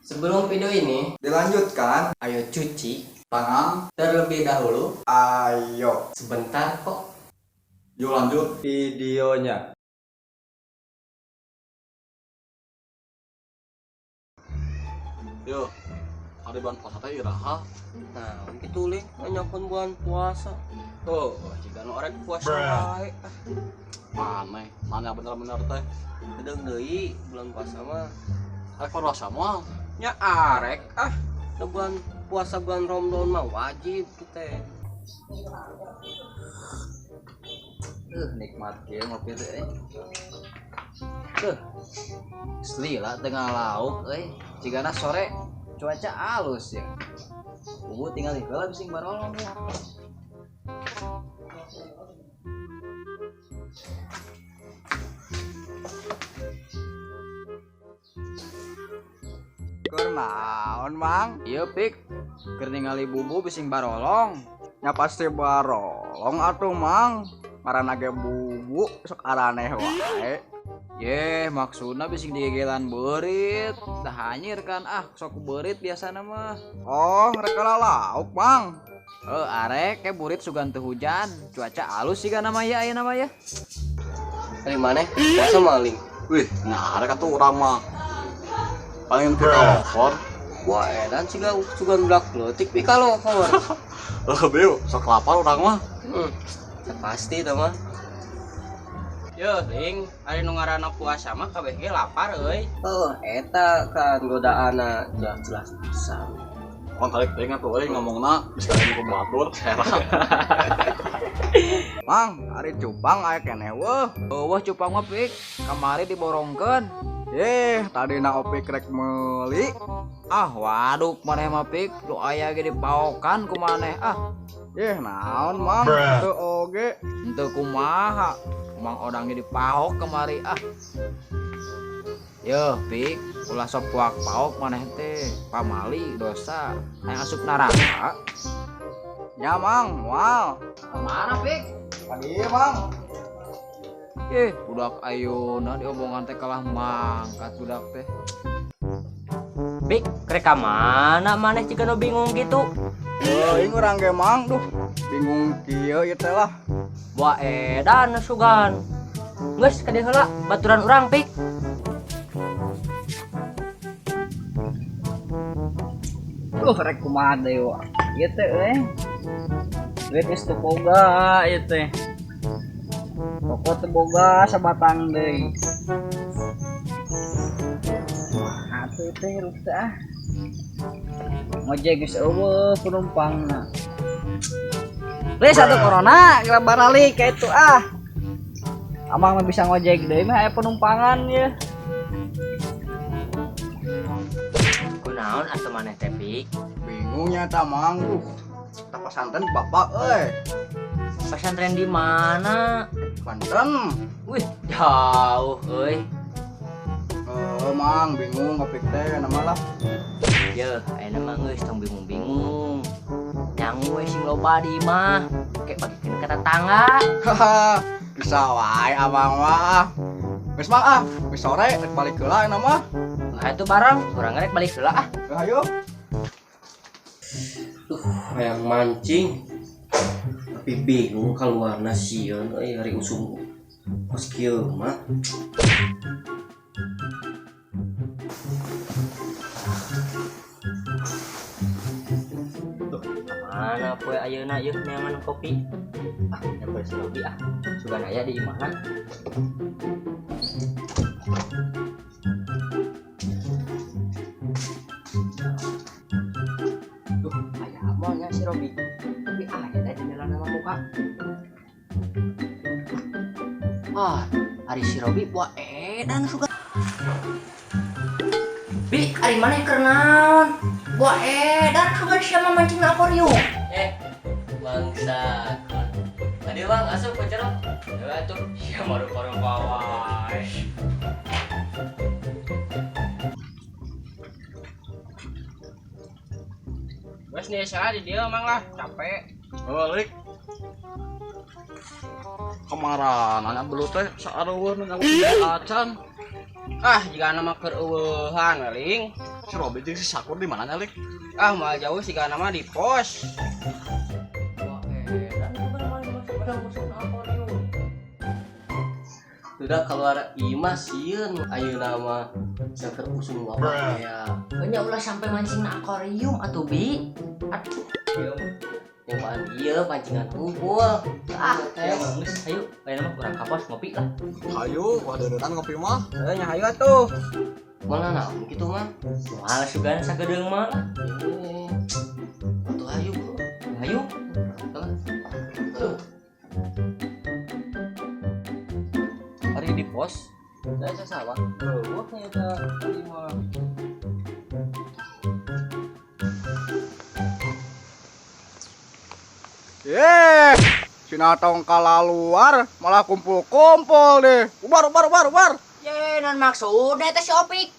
Sebelum video ini dilanjutkan, ayo cuci tangan terlebih dahulu. Ayo. Sebentar kok. Yuk lanjut videonya. Yo, ari bulan puasa teh iraha? Nah, gitu ling, nanyakeun bulan puasa. Oh, jiga nu arek puasa wae. Maneh, nanya bener-bener teh. Kedeung deui bulan puasa mah. Arek puasa moal? Nya arek ah. Da bulan puasa bulan Ramadan mah wajib kita. Nikmat kieu ngopi teh euy. Asli lah tengah lauk euy. Cigana sore cuaca alus ya. Bubu tinggal di heula bising barolong ya. Keur naon, Mang? Ieu pik keur ningali bubu bising barolong. Nya pasti barolong atuh, Mang. Ngaranna ge bubu sok araneh wae. Ye, maksudna bising digegelan beurit. Dah hanyir kan ah sok beurit biasana mah. Oh, rek lauk, Mang. Arek ke burit sugan teu hujan. Cuaca alus sih kana mah ya ayeuna mah ya. Ari maneh puasa maling. Wih, nah arek atuh urang mah. Paling teu kalohor. Wah, edan siga sugan budak leutik pi kalohor. Heuh, beu, sok lapar urang mah. Pasti tah mah. Yo, Ling, ari nu ngaranna puasa mah kabeh ge lapar euy. Oh, eta kan godaanna jelas-jelas pisan. Kon tarik teuing atuh euy ngomongna bisa ku batur heran. Mang, ari cupang aya keneh weuh. Eueuh cupang mah pik, kamari diborongkeun. Tadi na opik rek meuli. Ah, waduk maneh mah pik, nu aya ge dipaokan ku maneh ah. Naon, Mang? Teu oge. Henteu kumaha, Mang Odang ge dipaok kemari ah. Yeuh, pik, ulah sok puak paok maneh teh, pamali dosa, hayang asup neraka. Nya, Mang, moal. Kemana, pik? Tadi, Mang. Budak ayeuna diomongan teh kalah mangkat budak teh. Pik, rek ka mana maneh jiga nu bingung gitu? Teuing urang ge, Mang. Duh, bingung kieu ieu teh lah. Wah, edan sugan. Geus ka dieu heula baturan urang, Pik. Duh, rek kumaha deui wa. Ieu teh euy. Duit geus teu boga ieu teh. Pokok teu boga sabatang deui. Atuh teh hirup teh ah. Ngojek geus eueuh penumpangna. Leuh satu corona geura baralik ka itu ah. Amang mah bisa ngojek deui mah aya penumpangan ye. Kunaon atuh maneh teh, Pik? Bingungnya ta, Mang. Duh, tak pesantren bapak euy. Pesantren di mana? Banten. Wih, jauh euy. Mang, bingung ngepik teh nama lah. Yeuh, ayeuna mah geus tong bingung-bingung. Nyangu we sing loba di imah. Kayak bagikeun ka tetangga. Haha, bisa wae abang mah. Geus Mang ah, geus sore rek balik heula ayeuna mah. Nah, itu barang, urang rek balik heula ah. Ayo. Duh, hayang mancing. Tapi bingung kaluarna sieun euy ari usum kos kieu mah. Duh, mana poe ayeuna ieu neangan kopi? Ah, nyamper si Robi ah. Sugan aya di imahna. Duh, aya moal nya si Robi. Tapi aya da jendela nama muka. Ah, ari si Robi buah edan sugan. Bi, ari maneh keur naon? Buah edan sugan sia mah mancing akuarium. Bangsa. Tadi Bang asup ke cerok. Ya tuh, sia mah rupa-rupa wae. Wes nih salah di dia mang lah, capek. Balik. Kemaran nanya belut teh saarueun nanya acan. Ah, jika nama keur eueuhan ling. Si Robi jeung si Sakur di mana nyalik? Ah, mah jauh sih kana mah di pos. Wah, edan bukan main masuk pada masuk akuarium. Sudah keluar imah sieun ayeuna mah saker usum wabah ya. Nya ulah sampai mancing na akuarium atuh bi. Aduh, Ieu nyobaan ieu pancingan unggul. ah, ya geus ayo, ayeuna mah urang ka pos ngopi lah. Hayu, wah deureunnan ngopi mah. Heuh nya hayu atuh. Mana naon kitu mah? Moal sugan sagedeung mah lah. Eh, Atuh hayu. Ayo. Kalah. Tuh. Hari di pos saya salah. Eueuh nya eta tadi mah. Ye, sinatong kalaluar malah kumpul-kumpul deh. Ubar ubar ubar ubar. Ye, non maksudna eta si Opik.